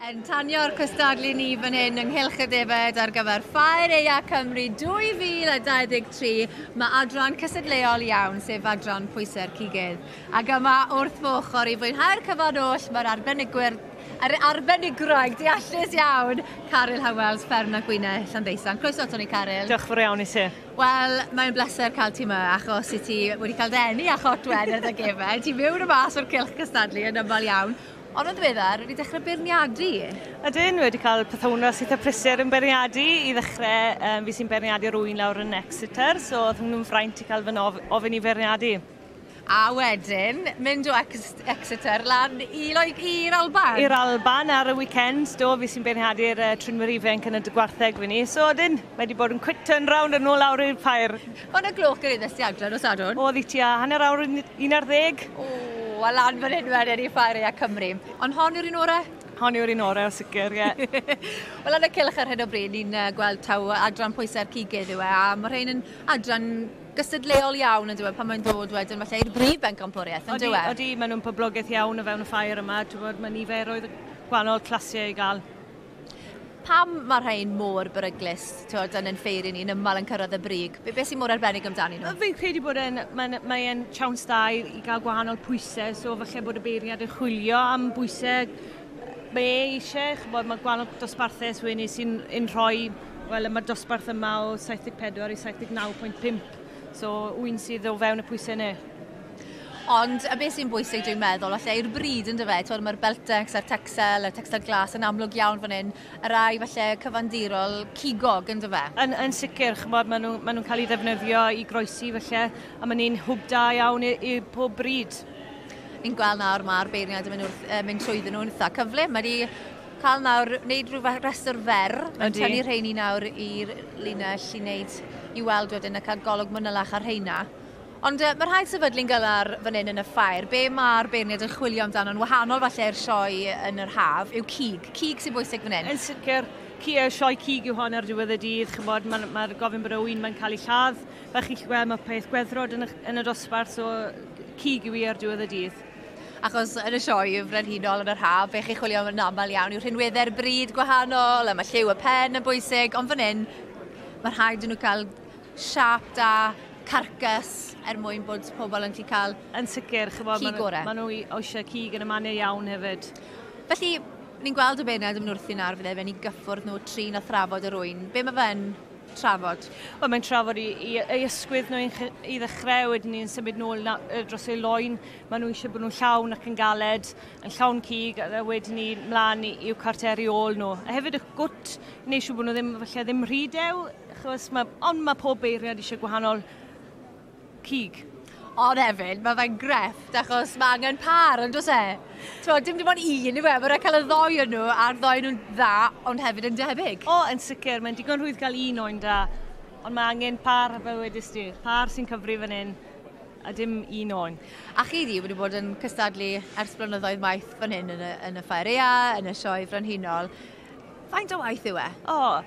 Yn tanio'r cystadlu ni fan hyn yng Nghylch y Defaid ar gyfer Ffair Aeaf Cymru 2023, mae adran cystadleuol iawn, sef adran pwysau'r cigydd. Ac yma wrth fy ochr i fwynhau'r cyfan oll, mae'r arbenigwyr, yr arbenigwraig deallus iawn, Caryl Howells, Fferm na Gwynau, Llanddeusant. Croeso ato ni, Caryl. Diolch fawr iawn i ti. Wel, mae'n bleser cael ti yma, achos i ti wedi cael dy eni a chot wen ar dy gefen. Ti'n byw yn y mas o'r cylch cystadlu yn aml iawn. Ond yn ddiweddar, wedi dechrau beirniadu. Ydyn, wedi cael pythownos eitha prysur yn beirniadu. I ddechrau, fi sy'n beirniadu'r ŵyn lawr yn Exeter, so oedd hwnnw'n fraint i cael fy ofyn i feirniadu. A wedyn, mynd o Exeter lan i i'r Alban. I'r Alban ar y weekend, do, fi sy'n beirniadu'r trinwyr ifanc yn y gwartheg fyny. So ydyn, mae wedi bod yn quick turn round yn ôl lawr i'r ffair. Faint o'r gloch gyrhaeddest ti adre nos Sadwrn? Oedd i tua 11:30. O, a lan fan hyn wedyn i Ffair Aeaf Cymru. Ond hon yw'r un orau? Hon yw'r un orau o sicr, ie. Wel, yn y cylch ar hyn o bryd, ni'n gweld taw adran pwysau'r cigydd yw e, a mae rhain yn adran gystadleuol iawn yn dweud pan mae'n dod wedyn falle i'r brif bencampwriaeth, yn dweud? Odi, maen nhw'n poblogaidd iawn o fewn y ffair yma. Ti'n bod, mae niferoedd gwahanol clasiau i gael. Pam mae rhain mor beryglus, ti'n yn ein ffeiri ni, yn ymmal yn cyrraedd y brig? Be sy'n mor arbennig amdanyn nhw? Fi'n credu bod e'n mae'n mae e'n siawns da i gael gwahanol pwysau, so falle bod y beirniad yn chwilio am bwysau mae e eisiau, ch'bod, mae gwahanol dosbarthau sy'n sy'n yn rhoi, wel, mae'r dosbarth yma o 74 i 79.5, so ŵyn sydd o fewn y pwysau yna. Ond y beth sy'n bwysig dwi'n meddwl, falle i'r bryd yn dyfe, twel, mae'r Beltex a'r Texel, y Texel glas yn amlwg iawn fan hyn, y rai falle cyfandirol cigog yn dyfe. Yn sicr, ch'mod, maen nhw'n ma nhw cael ei ddefnyddio i groesi falle, a maen nhw'n hwb da iawn i pob bryd. Ni'n gweld nawr mae'r beirniad yn mynd, wrth, mynd trwyddyn nhw'n eitha cyflym. Mae wedi cael nawr, wneud rhyw rhestr fer, mae'n tynnu rheini nawr i'r linell i wneud, i weld wedyn a cael golwg manylach ar rheina. Ond mae rhaid sefydlu'n gynnar fan hyn yn y ffair. Be mae'r beirniad yn chwilio amdano'n wahanol falle i'r sioe yn yr haf yw cig. Cig sy'n bwysig fan hyn. Yn sicr, sioe cig yw hon ar diwedd y dydd, ch'mod, mae'r ma gofyn bod y ŵyn mae'n cael ei lladd. Fel chi'n gweld, mae peth gweddrod yn y dosbarth, so cig yw hi ar diwedd y dydd. Achos yn y sioe frenhinol yn yr haf, be chi'n chwilio yn aml iawn yw rhinweddau'r bryd gwahanol, a mae lliw y pen yn bwysig, ond fan hyn, mae rhaid i nhw cael siâp da, carcas, er mwyn bod pobl yn gallu cael Yn sicr, ch'mod, cig orau. Ma nhw eisiau cig yn y mannau iawn hefyd. Felly, ni'n gweld y beirniad yn mynd wrthi nawr fydde fe'n i gyffwrdd nhw, trin a thrafod yr ŵyn. Be mae fe'n trafod? Wel, mae'n trafod i ysgwydd nhw i ddechrau, wedyn ni'n symud nôl dros ei loin. Maen nhw eisiau bod nhw'n llawn ac yn galed, yn llawn cig, a wedyn ni mlaen i'w carteri ôl nhw. A hefyd y gwt, neu siŵr bod nhw ddim, falle ddim rhy dew, achos ond mae pob beirniad eisiau gwahanol cig. Ond hefyd, mae fe'n grefft achos mae angen par, yn does e? T'mod, dim dim ond un yw e, mae'n rhaid cael y ddou o'n nhw, a'r ddou nhw'n dda, ond hefyd yn debyg. O, yn sicr, mae'n digon rhwydd gael un oen da, ond mae angen par fel wedys di. Par sy'n cyfri fan hyn, a dim un oen. A chi di wedi bod yn cystadlu ers blynyddoedd maith fan hyn yn y Ffair Aeaf, yn y Sioe Frenhinol. Faint o waith yw e? O,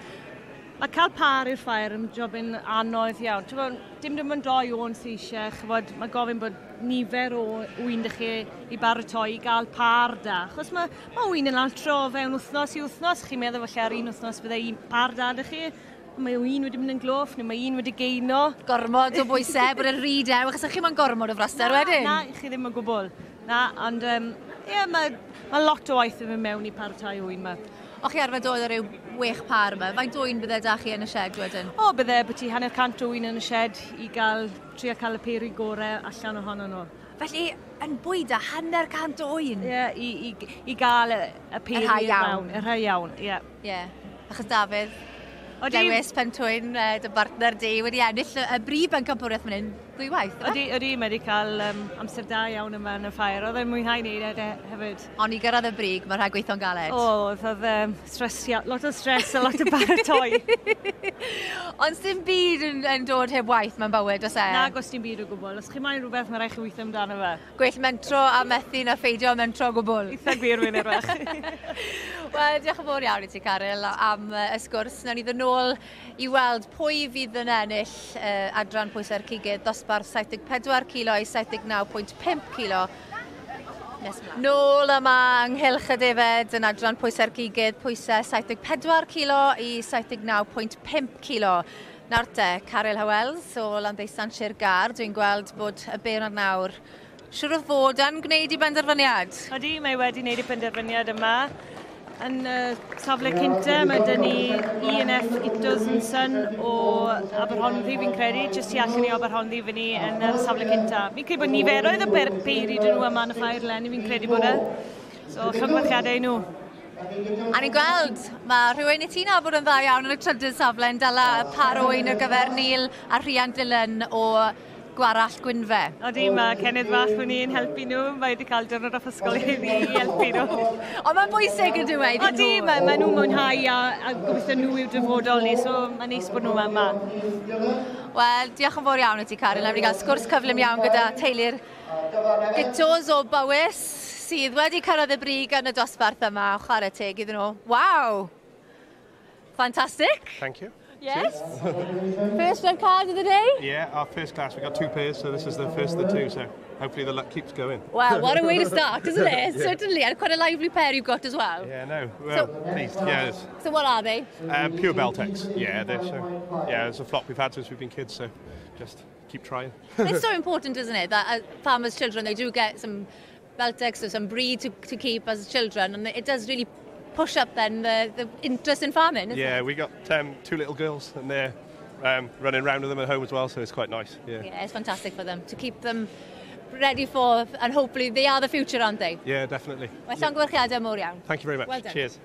mae cael par i'r ffair yn jobyn anodd iawn. T'mod, dim ond doi o'n sy eisiau, ch'mod, mae gofyn bod nifer o ŵyn 'da chi i baratoi i gael par da. Achos mae ŵyn yn altro o fewn wythnos i wythnos. Chi'n meddwl falle ar un wythnos bydde un par da 'da chi. Ond mae un wedi mynd yn gloff, neu mae un wedi geino. Gormod o bwysau, bod e'n rhy dew, achos chi moyn gormod o fraster wedyn. Na, chi ddim o gwbl. Na, ond ie, mae lot o waith yn mynd mewn i paratoi ŵyn yma. O chi arfer dod ar ryw 6 par yma, faint o ŵyn bydde da chi yn y shed wedyn? O, bydde byti 50 o ŵyn yn y shed i trio cael y peiri gorau allan ohono nhw. Felly, yn bwyda 50 o ŵyn? Ie, i gael y peiri Y rhai iawn. Y rhai iawn, ie. Ie, achos Dafydd, Odi. Lewis Pentwyn, dy bartner di, wedi ennill y brif bencampwriaeth fan hyn ddwywaith, yfe? Odi, odi, mae wedi cael amser da iawn yma yn y ffair. Oedd e'n mwynhau wneud e hefyd. Ond i gyrraedd y brig, mae rhaid gweithio'n galed. O, oedd stress, lot o stress a lot o baratoi. Ond dim byd yn dod heb waith mewn bywyd, oes e? Nag oes dim byd o gwbl. Os chi moyn rhywbeth, mae rhaid chi weithio amdano fe. Gwell mentro a methu na pheidio mentro o gwbl. Eitha gwir fi'n erwach. Wel, diolch yn fawr iawn i ti, Caryl, am y sgwrs. Nawn ni ddod nôl i weld pwy fydd yn ennill adran pwysau'r cigydd dosbarth 74 kilo i 79.5 kilo. Nes ymlaen. Nôl yma ynghylch y defed yn adran pwysau'r gigydd, pwysau 74 kilo i 79.5 kilo. Nawr te, Caryl Howells o Landdeusant Sir Gâr, dwi'n gweld bod y beirniad nawr siwr o fod yn gwneud i benderfyniad. Ydy, mae wedi gwneud y penderfyniad yma. Yn y safle cynta, mae dyn ni E&F Gittos and Son o Aberhonddu, fi'n credu, jyst tu allan i Aberhonddu fyny yn y safle cynta. Fi'n credu bod niferoedd o beiri dyn nhw yma yn y ffair leni, fi'n credu bod e. So, llongyfarchiadau i nhw. A ni'n gweld, mae rhywun i ti'n nabod yn dda iawn yn y trydydd safle yn dala y par oen ar gyfer Neil a Rhian Dylan o Gwarall Gwynfe. Odi, mae Kenneth fach fyny yn helpu nhw. Mae wedi cael diwrnod off ysgol heddi i helpu nhw. Ond mae'n bwysig yn dweud. Odi, mae nhw'n mwynhau a gobeithio nhw yw dyfodol ni, so mae'n neis bod nhw yma. Wel, diolch yn fawr iawn i ti, Caryl. Nawn ni gael sgwrs cyflym iawn gyda teulu'r Gittos o Bowys sydd wedi cyrraedd y brig yn y dosbarth yma. Chwarae teg iddyn nhw. Waw! Fantastic. Thank you. Yes. First red card of the day? Yeah, our first class. We got two pairs, so this is the first of the two, so hopefully the luck keeps going. Well, what a way to start, isn't it? Yeah. Certainly, and quite a lively pair you've got as well. Yeah, no, well, pleased. Yeah. So what are they? Pure Beltex. Yeah, they're so, yeah, it's a flock we've had since we've been kids, so just keep trying. It's so important, isn't it, that farmers' children, they do get some Beltex or some breed to keep as children, and it does really push up then the interest in farming, isn't it? We got two little girls and they're running around with them at home as well, so it's quite nice. Yeah, yeah, it's fantastic for them to keep them ready for, and hopefully they are the future, aren't they? Yeah, definitely. Well, llongyfarchiadau mowr iawn. Thank you very much. Well done. Cheers.